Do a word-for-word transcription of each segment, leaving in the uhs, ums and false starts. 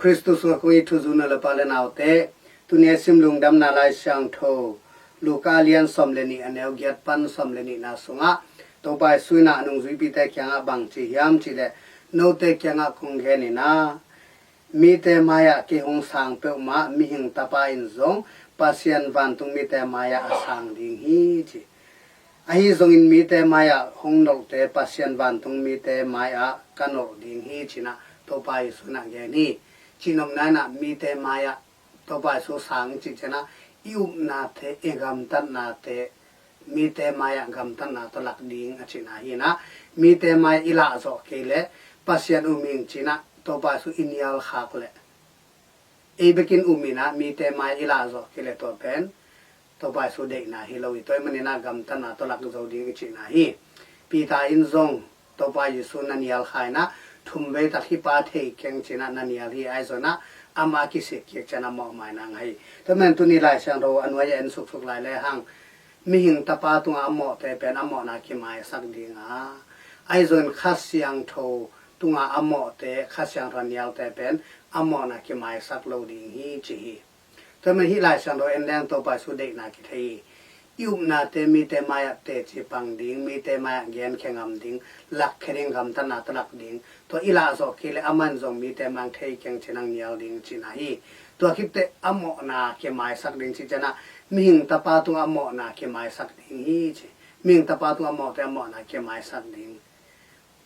Khristu sungah kong it u nu le pa le naute, tuni a sim Lungdamna Lai Siangtho Luka lian sawm le nih, a neu giat pan sawm le nihna sungah Topa Jesu in a nungzuipite kiangah bang ci hiam cih leh, note kiangah kong gen in ah, mite mai-ah kei hong sang peuhmah mihing tapa in zong Pasian vantung mite mai-ah a sang ding hi ci. Ahi zongin mite mai-ah hong nolhte Pasian vantung mite mai-ah ka nolh ding hi ci-in ah Topa Jesu in ah gen hi. Cihnopna in ah mite mai-ah Topa Jesu sang i cih ciangin ah i upnate, i gamtatnate mite mai-ah gamtatna tawh lak ding a cihna hi-in ah, mite mai-ah i lahzawh kei leh Pasian um ing ci-in ah Topa Jesu i nial khak leh, ei bekin um in ah mite mai-ah i lahzawh kei leh tua pen Topa Jesu deihna hi lo hi. Tua ahih manin ah gamtatna tawh lak zo ding i cihna hi. Peter in zong Topa Jesu na nial kha in ah, thumvei tak hih pa thei keng ci-in ah na nial hi. Ahi zongin ah amah a kisik kik ciangin ah mawhmaina ngah hi. Tua ahih manin tuni Lai Siangtho a nuai-ah en suksuk lai lehang, mihing tapa tungah a mawhte pen a mawhna kimaisak ding a, ahi zongin Kha Siangtho tungah a mawhte, Kha Siangtho a nialte pen a mawhna kimaisak lo ding hi ci hi. Tua ahih manin hih Lai Siangtho en leng Topa Jesu deihna kithei hi. I upnate mite mai-ah teci pang ding, mite mai-ah genkhia ngam ding, lakkhia ding, gamtatna tawh lak ding. Tua i lahzawh kei leh amah in zong mite mai-ah thei keng ci-in ah nial ding cihna hi. Tua khit teh a mawhna kimaisak ding cih ciangin ah mihing tapa tungah a mawhna kimaisak ding hi ci. Mihing tapa tungah a mawhte a mawhna kimaisak ding.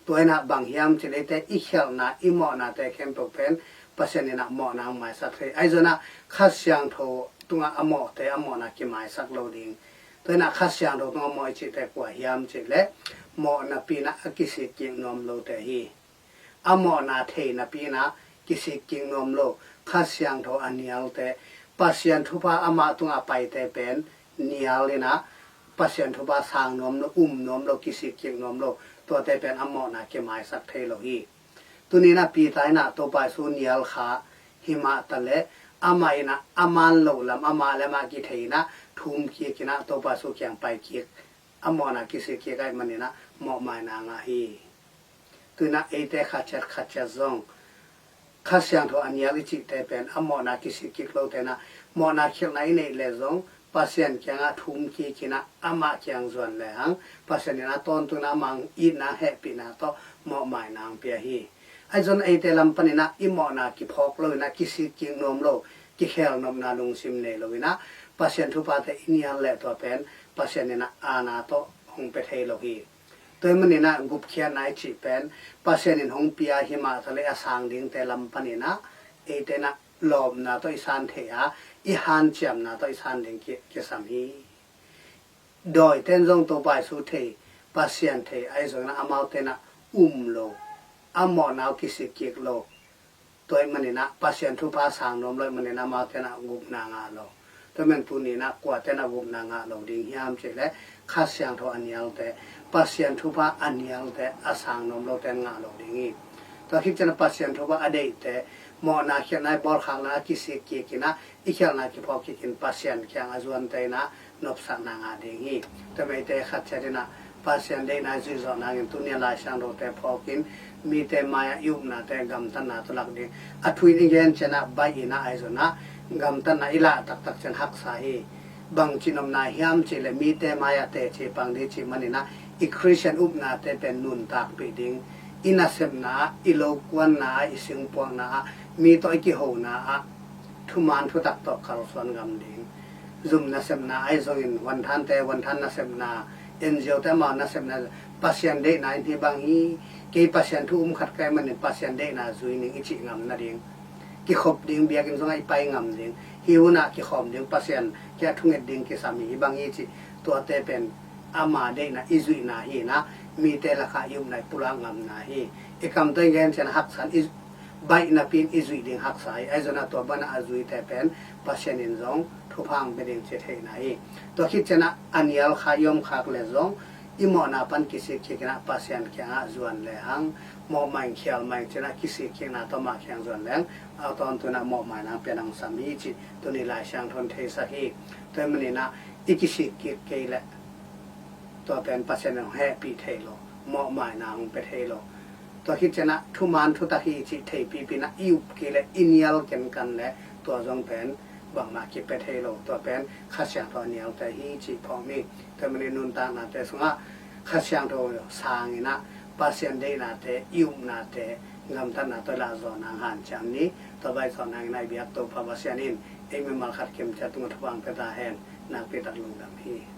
Tua in ah bang hiam cih leh eite i khialhna, i mawhnate khempeuh pen Pasian in ah mawhna hong maisak thei. Ahi zongin ah Kha Siangtho tungah a mawhte a mawhna kimaisak lo ding. Tua in ah Kha Siangtho tungah a mawh i cihte kua hiam cih leh, mawhnapi in ah a kisik kik nuam lote hi. A mawhna thei napi in ah kisik kik nuam lo, Kha Siangtho a nialte, Pasian thupha amah tungah a paite pen nial in ah, Pasian thupha sang nuam lo, um nuam lo, kisik kik nuam lo, tuate pen a mawhna kimaisak thei lo hi. Tuni in ah Peter in ah Topa Jesu nial kha hi mah ta leh, amah in ah a man loh lam, amah le amah kithei in ah thum kik in ah Topa Jesu kiang pai kik, a mawhna kisik kik ahih manin ah mawhmaina ngah hi. Tu in ah eite khat ciat khat ciat zong Kha Siangtho a nial i cihte pen a mawhna kisik kik lote in ah, mawhna khialhna i neih leh zong Pasian kiangah thum kik in ah amah kiang zuan lehang, Pasian in ah tawntung in ah amah itna, hehpihna tawh mawhmaina hong pia hi. Ahi zongin eite lam panin ah i mawhna kiphawk lo in ah, kisik kik nuam lo, kikhelnopna lungsim nei lo in ah, Pasian thuphate i nial leh tua pen Pasian in ah aana tawh hong pia thei lo hi. Tua ahih manin ah gupkhiatna i cih pen Pasian in hong pia hi mah ta leh a sang dingte lam panin ah eite in ah lawpna tawh i san thei a, i hanciamna tawh i san ding ki, kisam hi. Dawite in zong Topa Jesu thei, Pasian thei, ahi zongin ah amaute in ah um lo, a mawhna uh kisik kik lo. Tua ahih manin ah Pasian thupha sang nuam lo ahih manin ah amaute in ah gupna ngah lo. Tua ahih manin tuni in ah kuate in ah gupna ngah lo ding hiam cih leh, Kha Siangtho a nialte, Pasian thupha a nialte, a sang nuam lote in ngah lo ding hi. Tua khit ciangin ah Pasian thupha a deihte, mawhna khialhna i bawlkhak leh a kisik kik in ah, i khialhna kiphawk kik in Pasian kiang a zuante in ah nopsakna ngah ding hi. Tua ahih manin eite khat ciat in ah Pasian deihna i zuih zawh nangin tuni a Lai Siangthote phawk in mite mai-ah i upnate gamtatna tawh lak ding. A thu in i gen ciangin ah baih in ah, ahi zongin ah gamtatna i lah taktak ciang haksa hi. Bang cihnopna hiam cih leh mite mai-ah teci pang ding cih manin ah i Khristian upnate pen nuntakpih ding, i nasepna ah, i lokuanna ah, i singpuakna ah, mi tawh i kihona ah thuman thutak tawh kalsuan ngam ding. Zum nasepna ahi zongin, huanthante huanthan nasepna, N G O te amau nasepna, Pasian deihna in hih bang hi, kei Pasian thu um khat ka hih manin Pasian deihna zui ning i cih ngam nading. Kikhop ding, biakinn sungah i pai ngam ding, hih hunah kikhawm ding, Pasian kiang thunget ding kisam hi, hih bang hi cih, tuate pen ama deihna i zuihna hi in ah, mite lakah i upna i pulak ngamna hi. I kam tawh i gen ciang haksa in, i baih napi in i zuih ding haksa hi. Ahi zongin ah tua banah a zuite pen Pasian in zong thupha hong pia ding cih theihna hi. Tua khit ciangin ah a nial kha i om khak leh zong i mawhna pan kisik kik in ah Pasian kiangah zuan lehang, mawhmai khial mai ciangin ah kisik kikna tawh amah kiang zuan lehang, a tawntung in ah mawhmaina pia nang sam hi cih tuni Lai Siangtho in theisak hi. Tua ahih manin ah i kisik kik kei leh tua pen Pasian in hong hehpih thei lo, mawhmaina hong pia thei lo. Tua khit ciangin ah thuman thutak hi cih theipipi in ah i up kei leh i nial kenkan leh tua zong pen bangmah kipia thei lo, tua pen Kha Siangtho a nialte hi cih phawk ni. Tua manin nuntaknate sungah Kha Siangtho sangin ah Pasian deihnate, i upnate gamtatna tawh i lah zawh nang hanciam ni. Tua bang zawh nangin ah i biak Topa Pasian in ei mimal khat kim ciat tungah thupha hong pia ta hen. Nakpi tak lungdam hi.